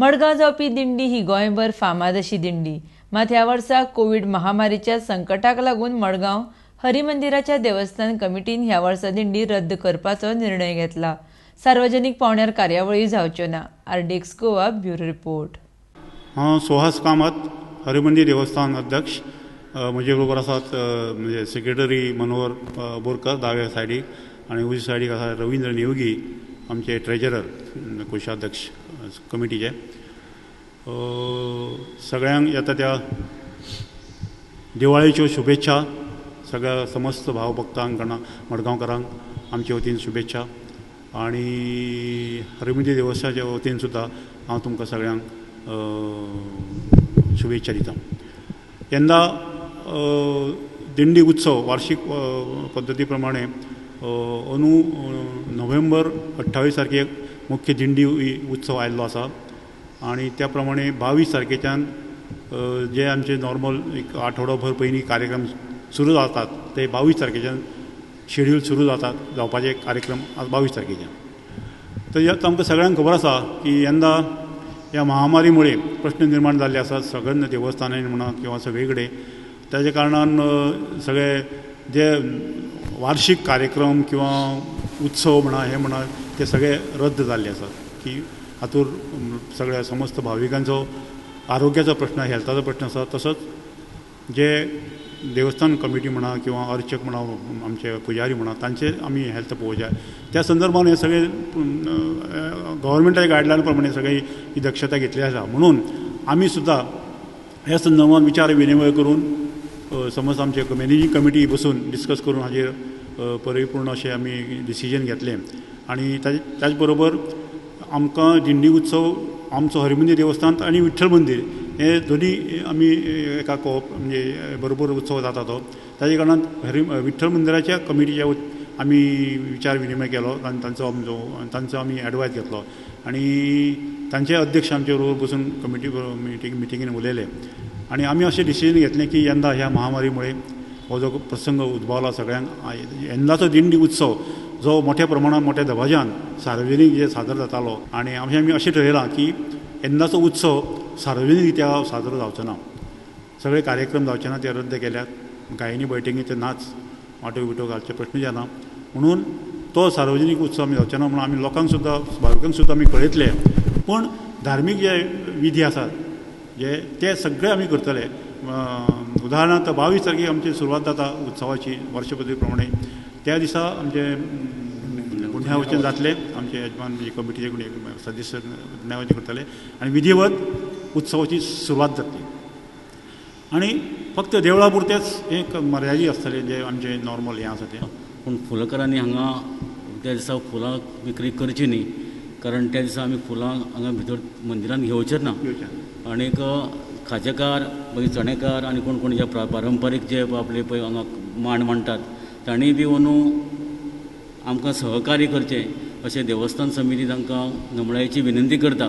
मडगांव जावपी दिंडी ही गोंयभर फामाद अशी दिंडी. मात ह्या वर्सा कोवीड महामारीच्या संकटाक लागून मडगांव हरिमंदिराच्या देवस्थान कमिटीन ह्या वर्सा दिंडी रद्द करपाचो निर्णय घेतला. सार्वजनिक पावण्यार कार्यावळी जावच्यो ना. RDX Goa bureau report. हांव सुहास कामत, हरिमंदिर देवस्थान अध्यक्ष. म्हजे बरोबर आसात म्हणजे सेक्रेटरी मनोहर बोरकर दाव्या सायडीक आनी उजव्या सायडीक आसा रविंद्र नेवगी, आमचे ट्रेजरर, कोशाध्यक्ष कमिटीचे. सगळ्यांक येता त्या दिवाळेच्यो शुभेच्छा. सगळ्या समस्त भाव भक्तांक, मडगांवकारांक आमचे वतीन शुभेच्छा आनी हरिमंदिर देवस्थानाच्या वतीन सुद्दां हांव तुमकां सगळ्यांक शुभेच्छा दिता. यंदा दिंडी उत्सव वार्षिक पद्दती प्रमाणे अंदू नोव्हेंबर 28 तारखेक मुख्य दिंडी उत्सव आयिल्लो आसा आनी त्या प्रमाणे 22 तारखेच्यान जे आमचे नॉर्मल एक आठवडोभर पयलीं कार्यक्रम सुरू जातात ते 22 तारखेच्यान शेड्यूल सुरू जातात जावपाचे कार्यक्रम आज 22 तारखेच्यान. तर आमकां सगळ्यांक खबर आसा की यंदा ह्या महामारी मुळे प्रश्न निर्माण जाल्ले आसात सगळ्या देवस्थानांनी म्हणा किंवा सगळे कडेन. ताच्या कारणान सगळे जे वार्षिक कार्यक्रम किंवा उत्सव म्हणा हे म्हणा ते सगळे रद्द जाल्ले आसात की हातूंत सगळ्या समस्त भाविकांचो आरोग्याचो प्रश्न, हेल्थाचो प्रश्न आसा. तसोच जे देवस्थान कमिटी म्हणा किंवा अर्चक म्हणा, आमचे पुजारी म्हणा, तांचे आमी हेल्थ पळोवंक जाय. त्या संदर्भान हे सगळे गव्हर्मेंटाच्या गायडलायन प्रमाणे सगळी ही दक्षता घेतली आसा. म्हणून आमी सुद्दां ह्या संदर्भान विचार विनिमय करून समज आमचे मॅनेजींग कमिटी बसून डिस्कस करून हाजेर परिपूर्ण अशें आमी डिसिजन घेतलें. आनी ताचे बरोबर आमकां दिंडी उत्सव आमचो हरिमंदिर देवस्थान आनी विठ्ठल मंदीर हे दोनी आमी एका कोप म्हणजे बरोबर उत्सव जाता तो. ताजे कारणान विठ्ठल मंदिराच्या कमिटीच्या आमी विचार विनिमय केलो आनी तांचो आमी एडवायस घेतलो आनी तांचे अध्यक्ष आमचे बरोबर बसून कमिटी मिटिंगेन उलयले आनी आमी अशें डिसिजन घेतलें की यंदा ह्या महामारीमुळे हो जो प्रसंग उद्भवला सगळ्यांक, यंदाचो दिंडी उत्सव जो मोठ्या प्रमाणात मोठ्या दबाज्यान सार्वजनीक जे सादर जातालो आनी आमी अशें ठरयलां की यंदाचो उत्सव सार्वजनीक रित्या साजरो जावचो ना, सगळे कार्यक्रम जावचे ना, ते रद्द केल्यात. गायनी बैठकी ते नाच, वांटो बिटो घालचे प्रश्न जायना, म्हणून तो सार्वजनीक उत्सव आमी जावचे ना म्हणून आमी लोकांक सुद्दां, भाविकांक सुद्दां आमी कळयतले. पूण धार्मीक जे विधी आसात जे ते सगळे आमी करतले. उदाहरणार्थ 22 तारखेक आमची सुरवात जाता उत्सवाची वर्षपद्दती प्रमाणे. त्या दिसा आमचे पुण्यावचन जातले, आमचे यजमान म्हणजे कमिटीचे कोणी सदस्य पुण्यावचन करतले आनी विधिवत उत्सवाची सुरवात जातली. आनी फक्त देवळा पुरतेच हें मर्यादीत आसतलें जे आमचें नॉर्मल हें आसा तें. पूण फुलकारांनी हांगा त्या दिसा फुलां विक्री करची न्ही, कारण त्या दिसा आमी फुलां हांगा भितर मंदिरान घेवचेच ना. आनीक खाजेकार, मागीर चणेकार आनी कोण कोण जे पारंपारीक जे आपले पळय हांगा मांड मांडटात तांणी बी अंदू आमकां सहकार्य करचें अशें देवस्थान समिती तांकां नमळायेची विनंती करता.